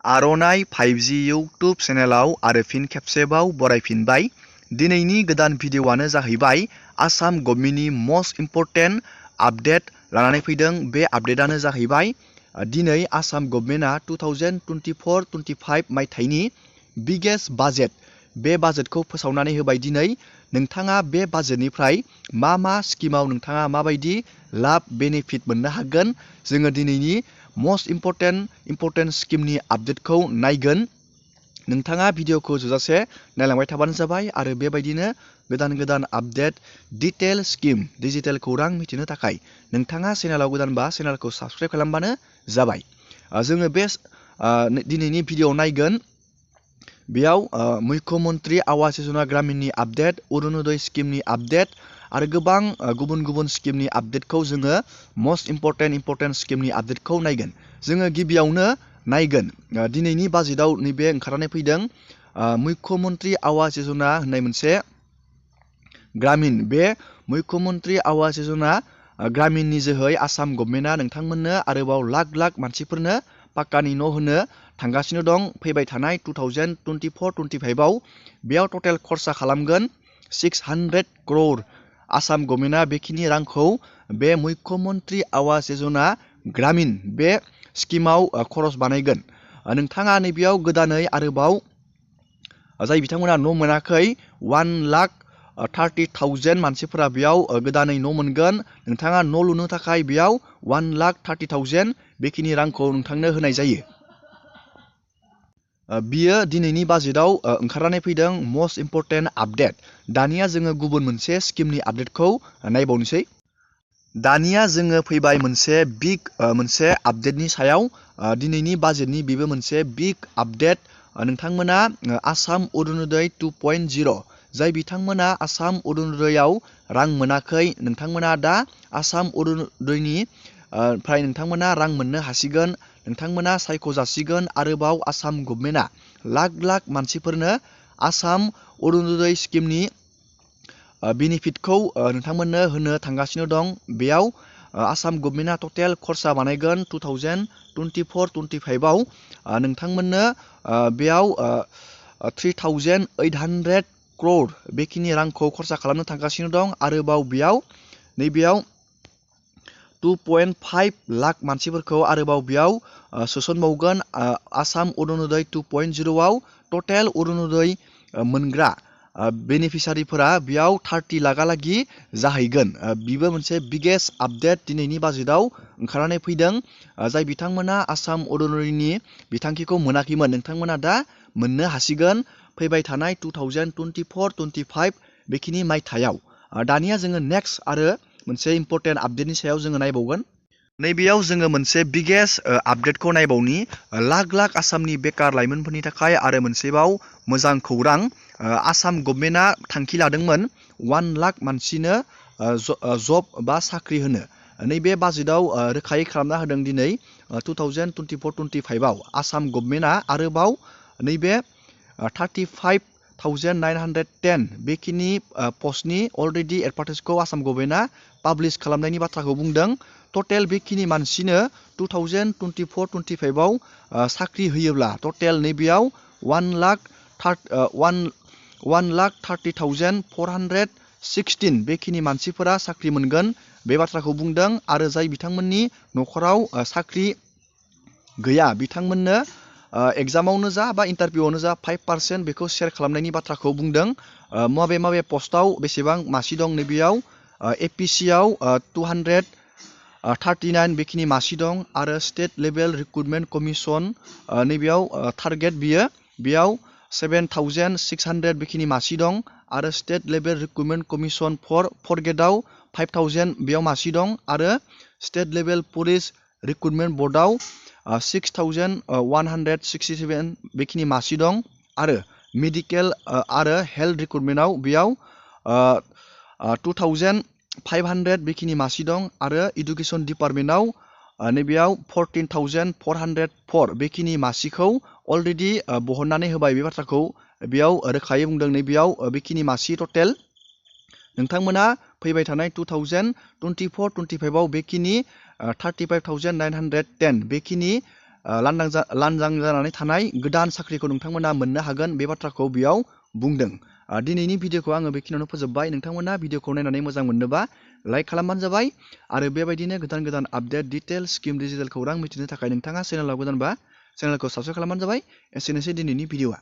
आर'नाइ 5G YouTube चेनेलाव आरो फिन खेबसेबाव बरायफिनबाय। दिनैनि गोदान भिडिअ'आनो जाहैबाय आसाम गभर्नमेन्टनि मस्ट इम्परटेन्ट आपडेट लानानै फैदों। बे आपडेटआनो जाहैबाय दिनै आसाम गभर्नमेन्टआ 2024-25 मायथाइनि बिगेस्ट बाजेट, बे बाजेटखौ फोसावनानै होबाय। दिनै नोंथाङा बे बाजेटनिफ्राय मा स्किमाव नोंथाङा माबायदि लाब बेनिफिट मोननो हागोन, जोङो दिनैनि मस्ट इम्परटेन्ट स्किमनि आपडेटखौ नायगोन। नोंथाङा भिडिअ'खौ जोबजासे नायलांबाय थाबानो जाबाय आरो बेबायदिनो गोदान आपडेट डिटेल स्किम डिजिटेल खौरां मिथिनो थाखाय नोंथाङा चेनेलाव गोदानबा चेनेलखौ साबस्क्राइब खालामबानो जाबाय। जोङो बे दिनैनि भिडिअ'आव नायगोन। बेयाव मुख्यमन्त्रि आवास योजना ग्रामीणनि आपडेट, अरुणोदय स्किमनि आपडेट आरो गोबां गुबुन स्किमनि आपडेटखौ जोङो मस्ट इम्परटेन्ट स्किमनि आपडेटखौ नायगोन। जोङो गिबियावनो नायगोन दिनैनि बाजेटआव नैबे ओंखारनानै फैदों मुख्यमन्त्रि आवास योजना होननाय मोनसे ग्रामीण। बे मुख्यमन्त्रि आवास योजना ग्रामीणनि जोहै आसाम गभर्नमेन्टआ नोंथांमोननो आरोबाव लाख मानसिफोरनो पाक्कानि न' होनो थांगासिनो दं। फैबाय थानाय 2024-25आव बेयाव टटेल खरसा खालामगोन 600 crore। आसाम गभर्नमेन्टआ बेखिनि रांखौ बे मुख्यमन्त्रि आवास योजना ग्रामीण बे स्किमाव खरस बानायगोन। नोंथाङा नैबेयाव गोदानै आरोबाव जाय बिथांमोना न' मोनाखै 1,30,000 मानसिफोरा बेयाव गोदानै न' मोनगोन। नोंथाङा न' लुनो थाखाय बेयाव 1,30,000 बेखिनि रांखौ नोंथांनो होनाय जायो। बियो दिनैनि बाजेटआव ओंखारनानै फैदों मस्ट इम्परटेन्ट आपडेट। दानिया जोङो गुबुन मोनसे स्किमनि आपडेटखौ नायबावनोसै। दानिया जोङो फैबाय मोनसे आपडेटनि सायाव। दिनैनि बाजेटनि बेबो मोनसे बिग आपडेट। नोंथांमोना आसाम अरुणोदय 2.0 जाय बिथांमोना आसाम अरुणोदयआव रां मोनाखै, नोंथांमोना दा आसाम अरुणोदयनि फ्राय नोंथांमोना रां मोननो हासिगोन। नोंथांमोना सायख'जासिगोन। आरोबाव आसाम गभर्नमेन्टआ लाख मानसिफोरनो आसाम अरुणोदय स्किमनि बेनिफिटखौ नोंथांमोननो होनो थांगासिनो दं। बेयाव आसाम गभर्नमेन्टआ टटेल खरसा बानायगोन 2024-25आव नोंथांमोननो बेयाव 3,800 crore बेखिनि रांखौ खरसा खालामनो थांगासिनो दं। आरोबाव नैबेयाव 2.5 लाख मानसिफोरखौ आरोबाव बेयाव सोसनबावगोन। आसाम अरुणोदय 2.0आव टटेल अरुणोदय मोनग्रा बेनिफिसारिफोरा बेयाव 30 लाखहालागि जाहैगोन। बेबो मोनसे बिगेस्ट आपडेट दिनैनि बाजेटआव ओंखारनानै फैदों। जाय बिथांमोना आसाम अरुणोदयनि बिथांखिखौ मोनाखैमोन, नोंथांमोना दा मोननो हासिगोन फैबाय थानाय 2024-25 बेखिनि मायथाइयाव। दानिया जोङो नेक्स्ट आरो मोनसे इम्परटेन्ट आपडेटनि सायाव जोङो नायबावगोन। नैबेयाव जोङो मोनसे बिगेस्ट आपडेटखौ नायबावनि। लाख आसामनि बेकार लाइमोनफोरनि थाखाय आरो मोनसेबाव मोजां खौरां। आसाम गभर्नमेन्टआ थांखि लादोंमोन 1 लाख मानसिनो जब बा साख्रि होनो। नैबे बाजेटआव रोखायै खालामना होदों। दिनै 2024-25आव आसाम गभर्नमेन्टआ आरोबाव नैबे 35,910 बेखिनि पस्टनि अलरेडि एडभार्टाइजखौ आसाम गभर्नमेन्टआ पाब्लिश खालामनायनि बाथ्राखौ बुंदों। टटेल बेखिनि मानसिनो 2024-25आव साख्रि होयोब्ला टटेल नैबेयाव 1,30,416 बेखिनि मानसिफोरा साख्रि मोनगोन बे बाथ्राखौ बुंदों। आरो जाय बिथांमोननि न'खराव साख्रि गैया बिथांमोननो एग्जामावनो जा बा इन्टारभिउआवनो जा 5% बेखौ शेयार खालामनायनि बाथ्राखौ बुंदों। माबे पस्टआव बेसेबां मासि दं नैबेयाव APCआव 239 बेखिनि मासि दं। आरो स्टेट लेभेल रिक्रुटमेन्ट कमिसन नैबेयाव टारगेट बेयाव 7,600 बेखिनि मासि दं। आरो state level recruitment commission for ग्रेडआव 5,000 बेयाव मासि दं। आरो स्टेट लेभेल पुलिस रिक्रुटमेन्ट बर्डआव 6,167 बेखिनि मासि दं। आरो मेडिकेल आरो हेल्थ रिक्रुटमेन्टआव बेयाव 2,500 बेखिनि मासि दं। आरो इडुकेसन डिपार्टमेन्टआव नैबेयाव 14,404 बेखिनि मासिखौ अलरेडि बहननानै होबाय। बे बाथ्राखौ बेयाव रोखायै बुंदों। नैबेयाव बेखिनि मासि टटेल नोंथांमोना फैबाय थानाय 2024-25आव बेखिनि 35,910 बेखिनि लांदां जानानै थानाय गोदान साख्रिखौ नोंथांमोना मोननो हागोन बे बाथ्राखौ बेयाव बुंदों। दिनैनि भिडिअखौ आङो बेखिनियावनो फोजोबबाय। नोंथांमोना भिडिअखौ नायनानै मोजां मोननोबा लाइक खालामबानो जाबाय आरो बेबायदिनो गोदान आपडेट डिटेल स्किम डिजिटेल खौरां मिथिनो थाखाय नोंथाङा चेनेलाव गोदानबा चेनेलखौ साबस्क्राइब खालामबानो जाबाय। एसेनोसै दिनैनि भिडिअआ।